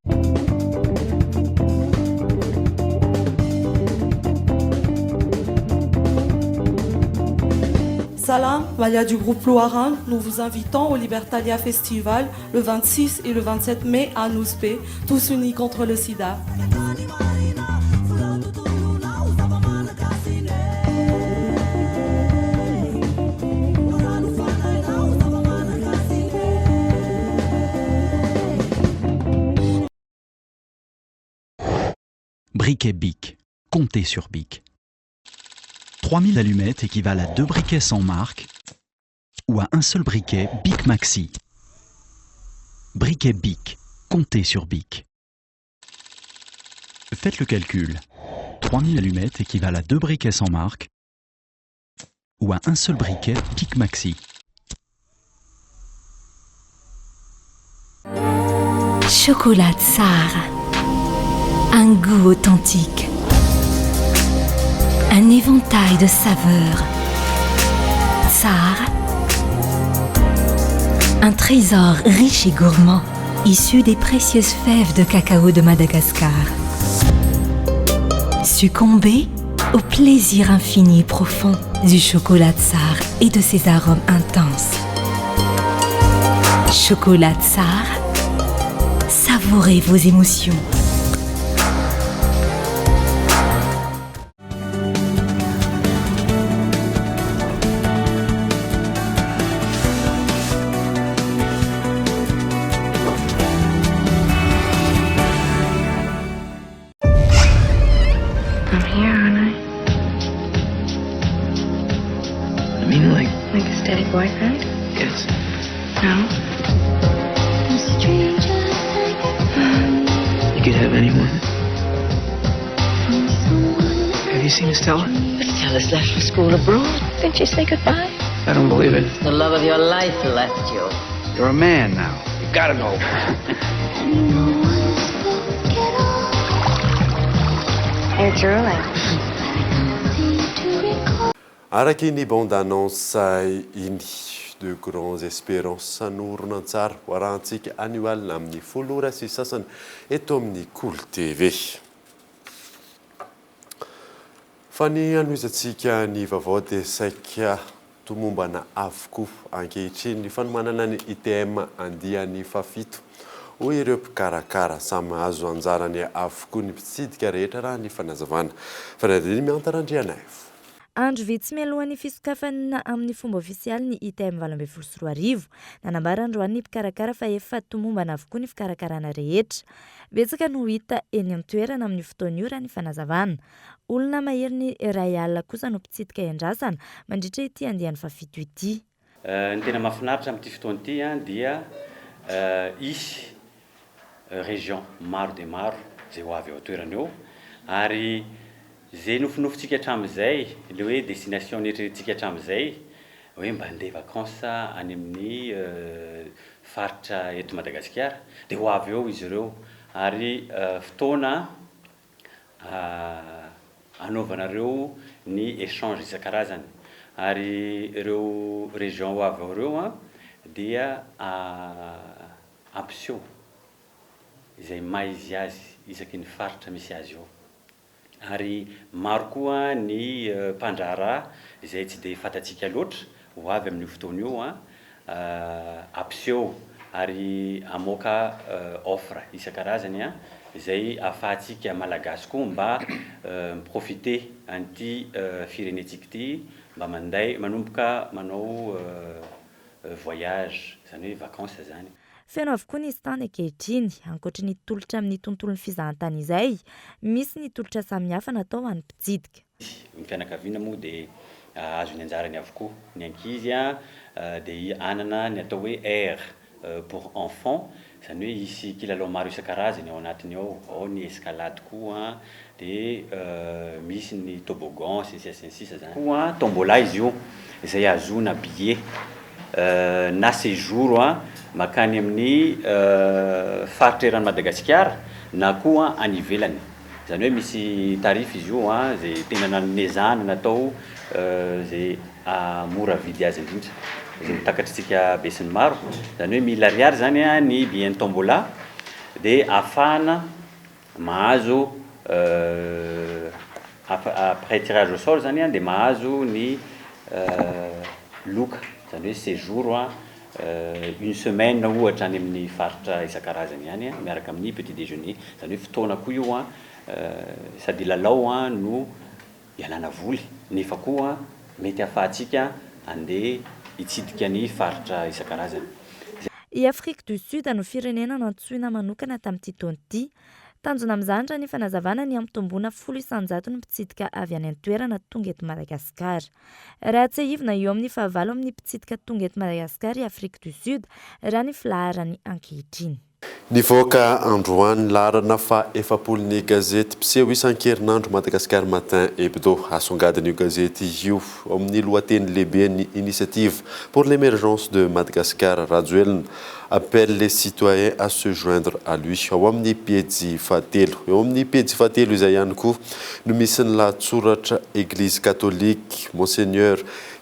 Salam, Valia du groupe Loirin, nous vous invitons au Libertalia Festival le 26 et le 27 mai à Nouspe, tous unis contre le sida. Briquet Bic. Comptez sur Bic. 3000 allumettes équivalent à deux briquets sans marque ou à un seul briquet Bic Maxi. Briquet Bic. Comptez sur Bic. Faites le calcul. 3000 allumettes équivalent à deux briquets sans marque ou à un seul briquet Bic Maxi. Chocolat Tsar. Un goût authentique. Un éventail de saveurs. Tsar. Un trésor riche et gourmand, issu des précieuses fèves de cacao de Madagascar. Succombez au plaisir infini et profond du chocolat Tsar et de ses arômes intenses. Chocolat Tsar, savourez vos émotions. I'm here, aren't I? I mean, like. Like a steady boyfriend? Yes. No. You could have anyone. Have you seen Estella? Estella's left for school abroad. Didn't you say goodbye? I don't believe it. The love of your life left you. You're a man now. You gotta go. You're drooling. Araka iny bande annonce iny, De Grands Espérances no horonantsary ho arahantsika anio alina amin'ny folo ora sy sasany eto amin'ny Kolo TV. Fa ny hanohizantsika ny vaovao dia saika tomombana avokoa ankehitriny ny fanomanana ny ITM andiany fahafito, hoy ireo mpikarakara. Samy mahazo anjarany avokoa ny mpitsidika rehetra raha ny fanazavana. Fanadihadiana Mihanta Randrianaivo. Andro vitsy mialohan'ny fisokafana amin'ny fomba ofisialy ny ITM 2018. Nanambara androany ny mpikarakara fa efa tomombana avokoa ny fikarakarana rehetra. Betsaka no hita eny an-toerana amin'io fotoana io raha ny fanazavana. Olona maherin'ny 1000 kosa no mpitsidika iandrasana mandritra ity andiany fahafito ity. Ny tena mahafinaritra amin'ity fotoana ity dia hisy région maro dia maro izay ho avy ao an-toerana eo ary izay nofinofintsika hatramin'izay, ilay hoe destination neritreretintsika hatramin'izay hoe mba handeha vacances any amin'ny faritra eto Madagasikara dia ho avy eo izy ireo ary fotoana hanaovanareo ny échange isan-karazany ary ireo région ho avy ao ireo dia hampiseho izay maha izy azy. isaky ny faritra misy azy eo. Ary maro koa ny mpandraharaha izay tsy dia fantatsika loatra ho avy amin'io fotoana io hampiseho ary hamoaka offre isan-karazany izay ahafahantsika Malagasy koa mba mi-profiter an'ity firenentsika ity mba manday manomboka manao voyage, izany hoe vacances izany. Feno avokoa ny stand ankehitriny. Ankoatry ny tolotra amin'ny tontolon'ny fizahantany izay, misy ny tolotra samihafa natao ho an'ny mpitsidika. Ny fianakaviana moa dia hahazo ny anjarany avokoa. Ny ankizy dia hanana ny atao hoe aire pour enfants, izany hoe hisy kilalao maro isan-karazany ao anatiny ao, ao ny escalade koa, dia misy ny toboggan sy ny sisa sy ny sisa izany. Koa tombola izy io izay ahazoana billet na séjour mankany amin'ny faritra eran'i Madagasikara na koa any ivelany. Izany hoe misy tarif izy io izay tena nezahana natao izay hahamora vidy azy indrindra, izay ho takatr'isika besinimaro. Izany hoe mille ariary izany ny billet-n'ny tombola dia ahafahana Mahazo après tirage au sort zany dia mahazo ny loka, izany hoe séjour une semaine ohatra any amin'ny faritra isan-karazany any miaraka amin'ny petit déjeuner, izany hoe fotoana koa io sady lalao no ialana voly nefa koa mety ahafahantsika handeha hitsidika ny faritra isan-karazany. I Afrique du Sud no firenena nantsoina manokana tamin'ity taona ity. Tanjona amin'izany raha ny fanazavana ny hampitomboana 10% ny mpitsidika avy any an-toerana tonga eto Madagasikara. Raha tsiahivina eo amin'ny fahavalo amin'ny mpitsidika tonga eto Madagasikara i Afrique du Sud raha ny filaharany ankehitriny. Nivoaka androany ny laharana faha 40 ny gazety mpiseho isan-kerinandro Madagascar Matin Hebdo. Asongadin'io gazety io ao amin'ny lohateny lehibe ny Initiative pour l'émergence de Madagascar Rajoelina appelle les citoyens à se joindre à lui ao amin'ny pejy fahatelo. Eo amin'ny pejy fahatelo izay ihany koa no misy ny lahatsoratra Eglise catholique Monseigneur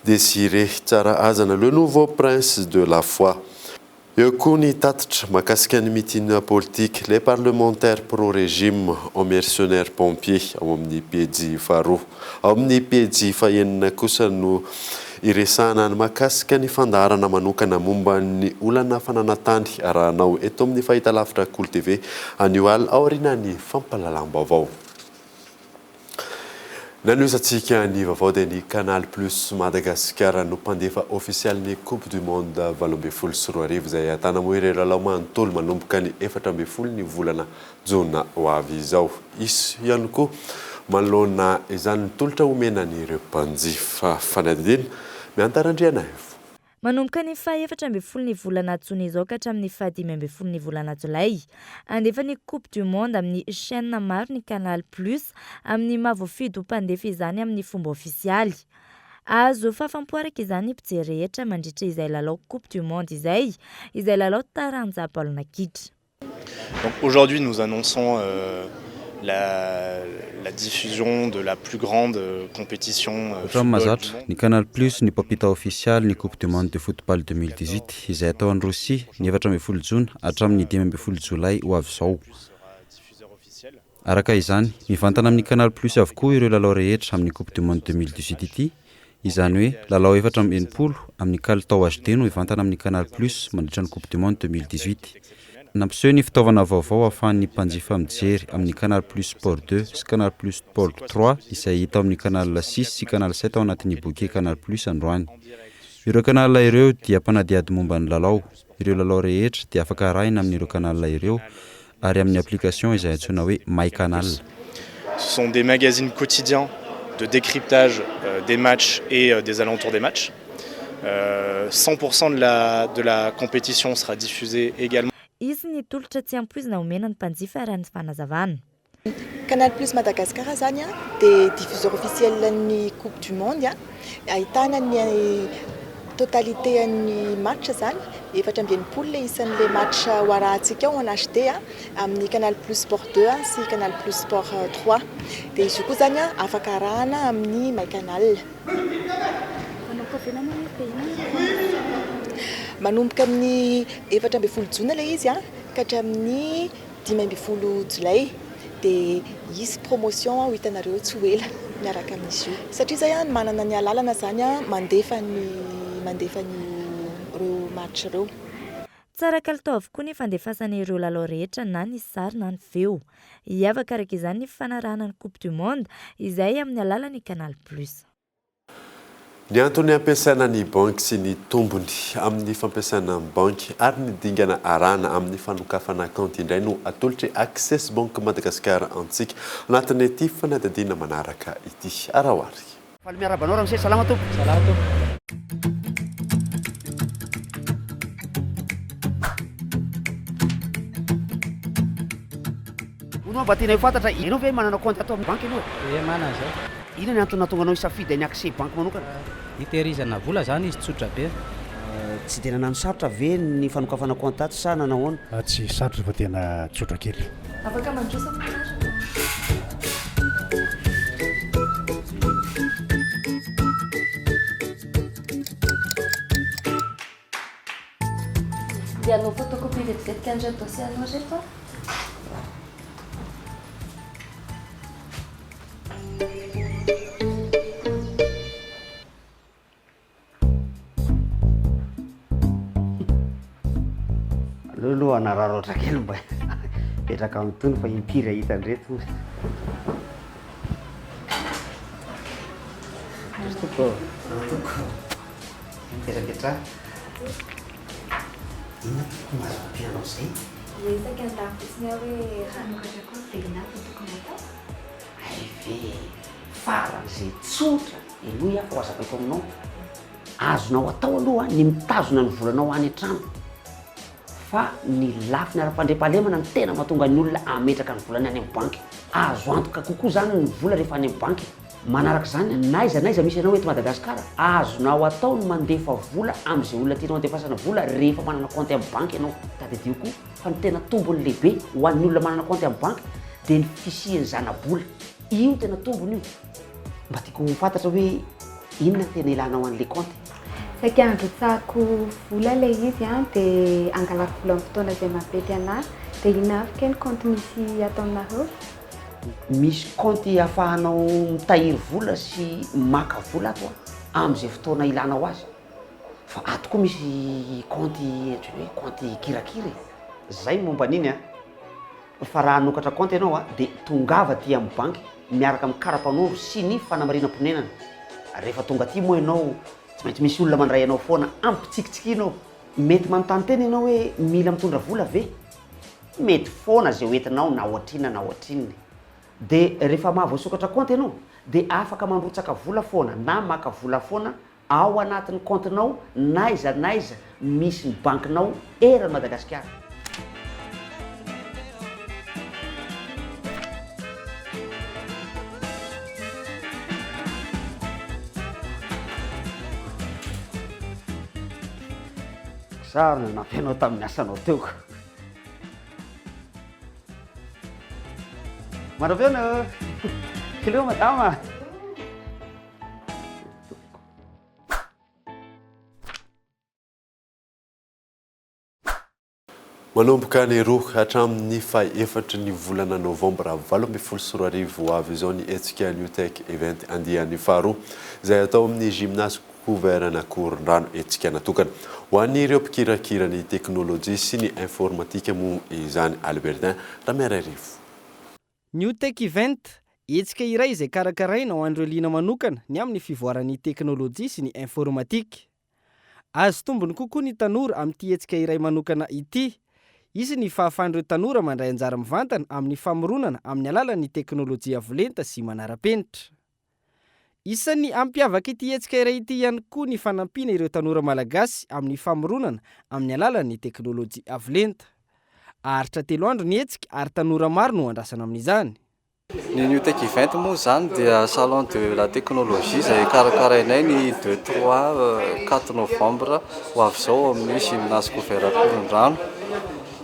Désiré Tsarahazana le nouveau prince de la foi. Eo koa ny tatitra mahakasika ny meeting politique Les parlementaires pro-régime en mercenaires pompiers ao amin'ny pejy faharoa. Ao amin'ny pejy fahenina kosa no iresahana ny mahakasika ny fandaharana manokana momba ny olana fananantany arahanao eto amin'ny fahitalavitra Kolo TV anio alina aorian'ny fampahalalam-baovao. Nanohizantsika ny vaovao dia ny Canal Plus Madagasikara no mpandefa ofisialin'ny Coupe du Monde 2018 izay ahitana moa ireo lalao manontolo manomboka ny 14 ny volana jona ho avy izao. Hisy ihany koa manoloana izany ny tolotra omena an'ireo mpanjifa. Fanadihadiana Mianta Randrianaivo. Manomboka ny faha 14 ny volana jona izao ka hatramin'ny faha 15 ny volana jolay. Handefa ny Coupe du monde amin'ny chaîne maro ny Canal Plus amin'ny maha voafidy ho mpandefa izany amin'ny fomba ofisialy. Hahazo fahafampo araka izany ny mpijery rehetra mandritra izay lalao Coupe du monde izay, izay lalao taranja baolina kitra. Donc aujourd'hui nous annonçons la la diffusion de la plus grande compétition Hatramin'ny mahazatra, ny Canal Plus ny mpampita ofisialy ny Coupe du monde de football 2018 izay hatao any Rosia ny 14 jona hatramin'ny 15 jolay ho avy izao. Araka izany, mivantana amin'ny Canal Plus avokoa ireo lalao rehetra amin'ny Coupe du monde 2018 ity, izany hoe lalao 64 amin'ny kalitao HD no hivantana amin'ny Canal Plus mandritra ny Coupe du monde 2018. Nampiseho ny fitaovana vaovao ahafahan'ny mpanjifa mijery amin'ny Canal Plus Sport 2 sy Canal Plus Sport 3 izay hita ao amin'ny Canal 6 sy Canal 7 ao anatin'ny bouquet Canal Plus androany. Ireo canal ireo dia mpanadihady momba ny lalao. Ireo lalao rehetra dia afaka arahina amin'ireo canal ireo ary amin'ny application izay antsoina hoe MyCanal. Ce sont des magazines quotidiens de décryptage des matchs et des alentours des matchs. 100% de la de la compétition sera diffusée également. Hisy ny tolotra tsy ampoizina omena ny mpanjifa raha ny fanazavana. Canal Plus Madagascar zany dia diffuseur officiel ny Coupe du Monde ahitana ny totalité an'ny match zany 64 le isan'le match ho arahantsika ao en HD amin'ny Canal Plus Sport 2 sy Canal Plus Sport 3 dia izy io koa zany afaka arahana amin'ny MyCanal. Manomboka amin'ny 14 jona ilay izy ka hatramin'ny 15 jolay. Dia hisy promotion ho hitanareo tsy ho ela miaraka amin'izy io. Satria izay an, manana ny alalana izany an, mandefa ny mandefa an'io ireo match ireo. Tsara kalitao avokoa ny fandefasana ireo lalao rehetra na ny sary na ny feo. Hiavaka araka izany ny fanarahana ny Coupe du Monde izay amin'ny alalan'ny Canal Plus. Ny antony ampiasaina ny banky sy ny tombony amin'ny fampiasana ny banky ary ny dingana arahana amin'ny fanokafana kaonty indray no atolotr'i Access Bank Madagascar antsika anatin'ity fanadihadiana manaraka ity. Araho ary. Faly miarahaba anao ramose, salama tompoko. Salama tompoko. Hono hoa mba tianay ho fantatra, ianao ve manana compte ato amin'ny banky ianao e? Ie manana zay. Inona ny antony nahatonga anao hisafidy an'i Accès Bank manokana? Hitehirizana vola zany izy tsotra be. Tsy dia nanano sarotra ve ny fanokafana compte ato sa nanahoana? Tsy sarotra fa tena tsotra kely. Afaka mandroso amin'ny anarana. Dia hanao photocopie vetivetiky an'ireto dossier anao ireto aho. Aleo aloha hanararaotra kely mba hipetraka amin'ny tony fa impiry hahita an'ireto. Tompoko. Tompoko. Mipetrapetraha. Inona tompoko no azo ampiana anao izay? Miresaka an-dafy fotsiny aho hoe raha hanokatra kaonty dia inona avy no tokony hatao? Hay ve e! Faran'izay tsotra henoy aho fa ho hazavaiko aminao. Azonao atao aloha ny mitazona ny volanao any an-trano. Fa ny lafiny ara-pandriampahalemana no tena mahatonga ny olona hametraka ny volany any amin'ny banky. Azo antoka kokoa izany ny vola rehefa any amin'ny banky. Manaraka izany, n'aiza n'aiza misy anao eto Madagasikara, azonao atao ny mandefa vola amin'izay olona tianao handefasana vola rehefa manana kaonty amin'ny banky ianao. Tadidio koa fa ny tena tombony lehibe ho an'ny olona manana kaonty amin'ny banky dia ny fisian'ny zana-bola. Io no tena tombony io. Mba tiako ho fantatra hoe inona no tena ilanao an'ilay kaonty? Saika handrotsahako vola ilay izy an, dia hangalako vola amin'ny fotoana izay mampety anà. Dia inona avy kay ny kaonty misy ato aminareo? Misy kaonty ahafahanao mitahiry vola sy maka vola ato amin'izay fotoana ilanao azy. Fa ato koa misy kaonty antsoina hoe kaonty kirakira e. Zay ny momba an'iny an. Fa raha hanokatra kaonty ianao an, dia tongava aty amin'ny banky miaraka amin'ny kara-panondro sy ny fanamarinam-ponenana. Rehefa tonga aty moa ianao, tsy maintsy misy olona mandray anao foana ampitsikitsikiana ao. Mety manontany tena ianao hoe mila mitondra vola ve? Mety foana izay hoentinao na ohatrinona na ohatrinona e. Dia rehefa mahavoasokatra kaonty ianao dia afaka mandrotsaka vola foana na maka vola foana ao anatin'ny kaontinao n'aiza n'aiza misy ny bankinao eran'i Madagasikara. Za ary nanampy anao tamin'ny asanao teo ka. Mandrapihaona. Hello madama. Manomboka ny roa hatramin'ny fahefatry ny volana novambra 2018 ho avy izao ny hetsika New Tech Event andiany faharoa izay atao amin'ny Gymnase Couvert an'Akorondrano. Hetsika natokana ho an'ireo mpikirakira ny teknolojia sy ny informatika moa izany. Albertin Ramiararivo. New Tech Event, hetsika iray izay karakaraina ho an'ireo liana manokana ny amin'ny fivoaran'ny teknolojia sy ny informatika. Azo tombony kokoa ny tanora amin'ity hetsika iray manokana ity. Hisy ny fahafahan'ireo tanora mandray anjara mivantana amin'ny famoronana amin'ny alalan'ny teknolojia avo lenta sy manara-penitra. Isan'ny hampiavaka ity hetsika iray ity ihany koa ny fanampiana ireo tanora malagasy amin'ny famoronana amin'ny alalan'ny teknolojia avo lenta. Haharitra telo andro ny hetsika ary tanora maro no andrasana amin'izany. Ny New Tech Event moa izany dia salon de la technologie izay karakarainay ny deux, trois, quatre novembre ho avy izao ao amin'ny gymnase couvert Ankorondrano.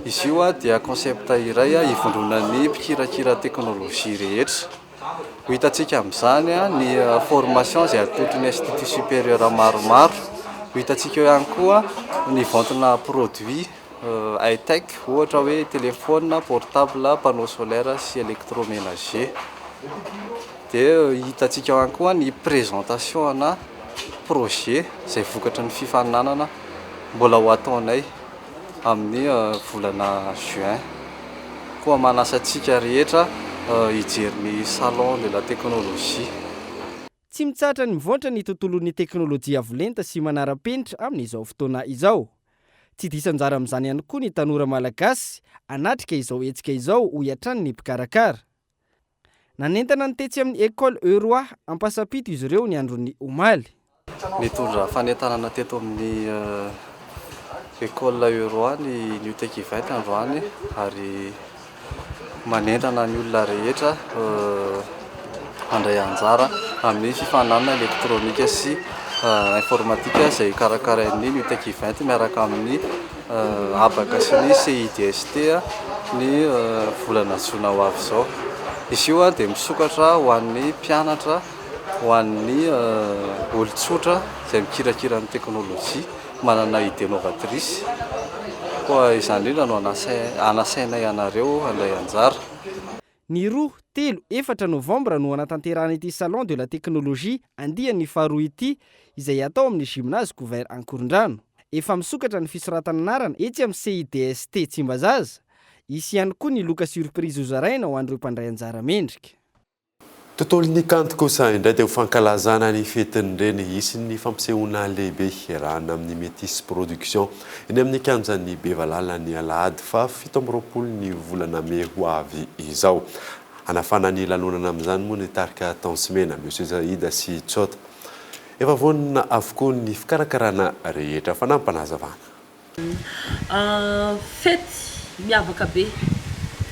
Izy io dia concept iray ivondronan'ny mpikirakira teknolojia rehetra. Ho hitantsika amin'izany ny formation izay atolotry ny institut supérieur maromaro. Ho hitantsika eo ihany koa ny vente-na produit. high tech ohatra hoe téléphone portable, panneau solaire sy électroménager. Dia hitantsika ao ihany koa ny présentation ana projet izay vokatry ny fifaninanana mbola ho ataonay amin'ny volana juin. Koa manasa antsika rehetra hijery ny salon de la technologie. Tsy mitsahatra ny mivoatra ny tontolon'ny teknolojia avo lenta sy manara-penitra amin'izao fotoana izao. Tsy diso anjara amin'izany ihany koa ny tanora malagasy hanatrika izao hetsika izao, hoy hatrany ny mpikarakara. Nanentana ny tetsy amin'ny Ecole Eurois Ampasampito izy ireo ny andron'ny omaly. Nitondra fanentanana teto amin'ny Ecole Eurois ny New Tech Event androany ary manentana ny olona rehetra handray anjara amin'ny fifaninanana elektronika sy informatika izay karakarain'ny New Tech Event miaraka amin'ny habaka sy ny CIDST ny volana jona ho avy izao. Izy io dia misokatra ho an'ny mpianatra, ho an'ny olon-tsotra izay mikirakira ny teknolojia. Manana idée novatrice. Koa izany indrindra no anasainay anareo handray anjara. Ny roa, telo, efatra novambra no hanatanterahana ity Salon de la technologie andiany faharoa ity izay hatao amin'ny Gymnase Couvert Ankorondrano. Efa misokatra ny fisoratana anarana etsy amin'ny CIDST Tsimbazaza. Hisy ihany koa ny loka surprise hozaraina ho an'ireo mpandray anjara mendrika. Tontolon'ny kanto kosa indray dia ho fankalazana ny fetin'ny reny. Hisy ny fampisehoana lehibe iarahana amin'ny Metis Production eny amin'ny kianjan'ny Bevalala ny alahady faha 27 ny volana mey ho avy izao. Hanafana ny lanonana amin'izany moa ny tarika Tansimena, Monsieur Zaida sy Tsota. Efa vonona avokoa ny fikarakarana rehetra. Fanampinazavana. Fety miavaka be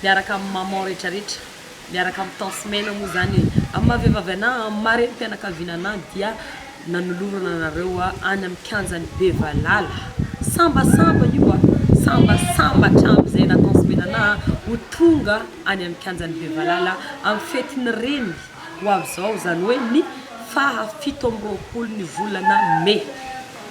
miaraka amin'ny maman rehetra rehetra miaraka amin'ny tence mena moa zany e, amin'ny maha vehivavy anah amin'ny maha renim-pianakaviana anah dia nanolorana anareo any amin'ny kianjan'i Bevalala sambasamba io a, sambasamba hatramin'izay na tence mena anah ho tonga any amin'ny kianjan'i Bevalala amin'ny fetin'ny reny ho avy izao izany hoe ny faha 27 ny volana mey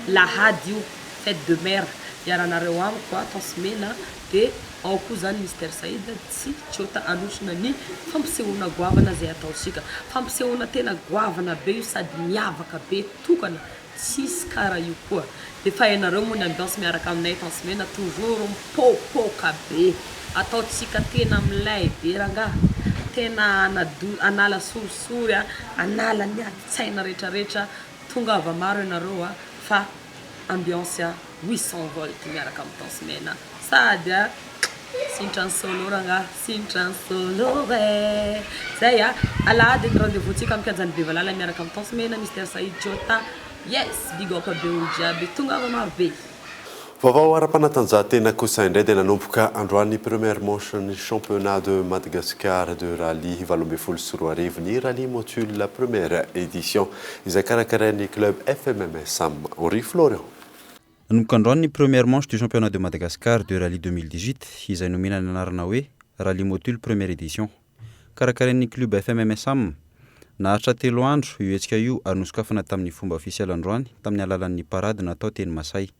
lahady io. Fête de mère iarahanareo amiko a Tence Mena de ao koa zany Mister Saïd tsy Tsota anotrona ny fampisehoana goavana zay ataontsika. Fampisehoana tena goavana be io sady miavaka be tokana tsisy kara io koa. Efa hainareo moa ny ambiance miaraka aminay Tence Mena toujours mipopoka be. Ataontsika tena milay be rangaha. Tena hanala sorisory a, hanala ny adin-tsaina retraretra. Tongava maro ianareo a fa ambiance a 800 volt miaraka amin'ny tence mena sady a sintra ny solo rangah sintra ny solo eh zay a alahady ny rendez-vous tsika amin'ny kianjan'i Bevalala miaraka amin'ny tence mena Mister Saïd Jota yes big up be olo jiaby tongava maro be. Vaovao ara-panatanjahantena kosa indray dia nanomboka androany ny première manche ny championnat de Madagascar de rallye 2018 ny rallye Motul première édition izay karakarain'ny club FMMSAM. Henri Florian. Nanomboka androany ny première manche du championnat de Madagascar de rallye 2018 izay nomena ny anarana hoe Rallye Motul première édition. Karakarain'ny club FMMSAM. Naharitra telo andro io hetsika io ary nosokafana tamin'ny fomba ofisialy androany tamin'ny alalan'ny parade natao teny Masay.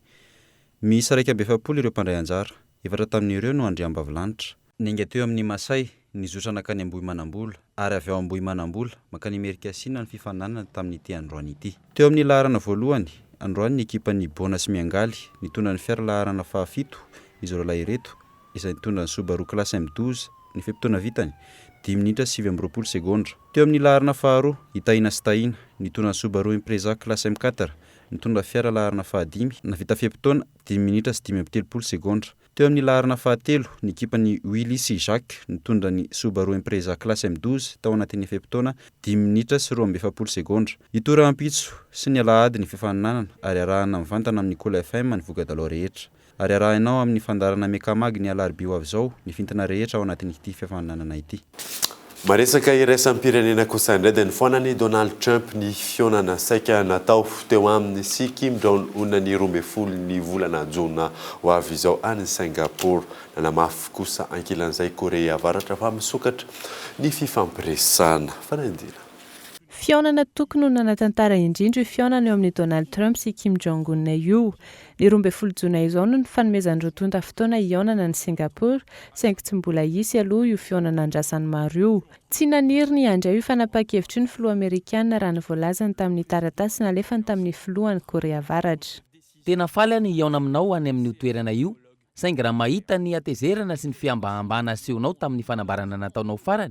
Miisa 41 ireo mpandray anjara. Efatra tamin'ireo no andriambavilanitra. Niainga teo amin'ny Masay, nizotra nankany Ambohimanambola ary avy ao Ambohimanambola mankany Imerinkasinina ny fifaninanana tamin'ity androany ity. Teo amin'ny laharana voalohany, androany ny ekipan'ny Bona sy Miangaly, nitondra ny fiara laharana fahafito izy roalahy ireto, izay nitondra ny Subaru Class M 12, ny fe-potoana vitany, dimy minitra sy 29 segondra. Teo amin'ny laharana faharoa, i Tahina sy Tahina, nitondra ny Subaru Impreza Class M quatre, nitondra fiara laharana fahadimy, nahavita fe-potoana, dimy minitra sy 35 segondra. Teo amin'ny laharana fahatelo, ny ekipan'i Willy sy Jacques, nitondra ny Subaru Impreza Class M 12, tao anatin'ny fe-potoana, dimy minitra sy 42 segondra. Hitohy rahampitso sy ny alahady ny fifaninanana ary arahana mivantana amin'ny Kolo FM ny voka-dalao rehetra. Ary arahinao amin'ny fandaharana Mecamag ny alarobia ho avy izao ny fintina rehetra ao anatin'ity fifaninanana ity. Maresaka iraisam-pirenena kosa indray dia nifoanan'i Donald Trump ny fihaonana saika natao teo aminy sy Kim Jong Un ny 12 ny volana jona ho avy izao any Singapour. Nanamafy kosa ankilan'izay Korea Avaratra fa misokatra ny fifampiresahana. Fanadihadiana. Fihaonana tokony ho nanan-tantara indrindra io fihaonana eo amin'i Donald Trump sy Kim Jong Un io. Ny 12 jona izao no nifanomezan'ny roa tonta fotoana hihaonana any Singapour, saingy tsy mbola hisy aloha io fihaonana andrasan'ny maro io. Tsy naniry ny handray io fanapahan-kevitra io ny filoha amerikana raha ny voalazany tamin'ny taratasy nalefany tamin'ny filohan'i Korea Avaratra. Tena faly aho ny hihaona aminao any amin'io toerana io, saingy raha mahita ny hatezerana sy ny fihambahambana asehonao tamin'ny fanambarana nataonao farany,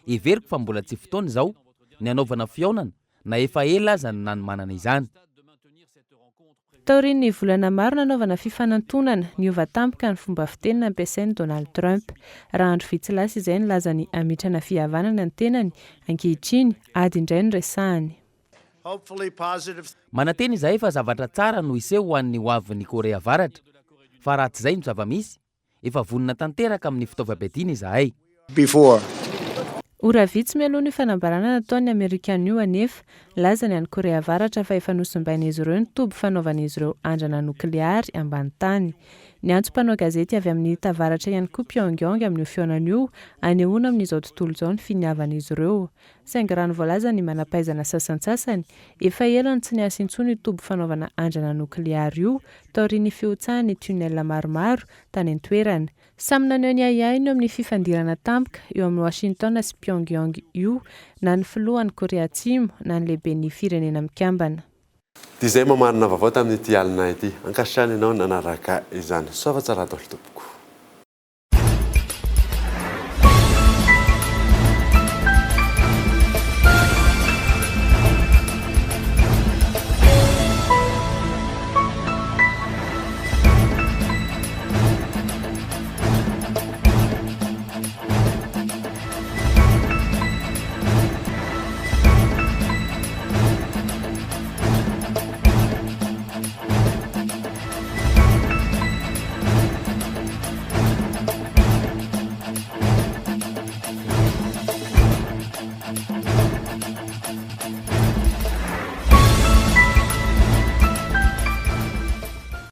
heveriko fa mbola tsy fotoana izao ny hanaovana fihaonana na efa ela aza no nanomanana izany. Taorian'ny volana maro nanaovana fifanantonana, niova tampoka ny fomba fiteny nampiasain'i Donald Trump. Raha andro vitsy lasa izay nilaza ny hamitrana fihavanana ny tenany, ankehitriny, ady indray no resahany. Manantena izahay fa zavatra tsara no hiseho ho an'ny hoavin'i Korea Avaratra, fa raha tsy izay no zava-misy, efa vonona tanteraka amin'ny fitaovam-piadiana izahay. Ora vitsy mialoha ny fanambarana nataon'ny Amerikana io anefa, nilaza ny any Korea Avaratra fa efa nosimbain'izy ireo ny toby fanaovan'izy ireo andrana nokleary ambany tany. Niantso mpanao gazety avy amin'ny tavaratra ihany koa Pyongyang amin'io fihaonana io, hanehoana amin'izao tontolo izao ny finiavan'izy ireo. Saingy raha ny voalazan'ny manam-pahaizana sasantsasany, efa ela no tsy niasa intsony io toby fanaovana andrana nokleary io, taorian'ny fihotsahan'ny tunnel maromaro tany an-toerana. Samy naneho ny ahiahiny eo amin'ny fifandirana tampoka eo amin'i Washington sy Pyongyang io na ny filohan'i Korea Atsimo na ny lehiben'ny Firenena Mikambana. Dia izay mamarana vaovao tamin'ity alina ity. Ankasitrahana ianao nanaraka izany. Soava tsara daholo tompoko.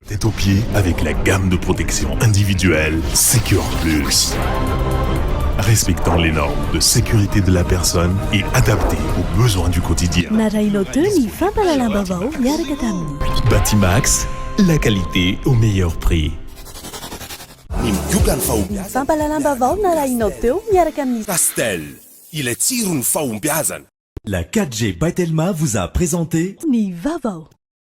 Tête aux pieds avec la gamme de protection individuelle Secure Plus. Respectant les normes de sécurité de la personne et adaptée aux besoins du quotidien. Narahinao teo ny fampahalalam-baovao niaraka tamin'ny. Batimax, la qualité au meilleur prix. Ny migoka ny Ny fahombiazana. fampahalalam-baovao narahinao teo miaraka amin'ny. Castel, ilay tsiron'ny fahombiazana. La 4G by Telma vous a présenté. Ny vaovao.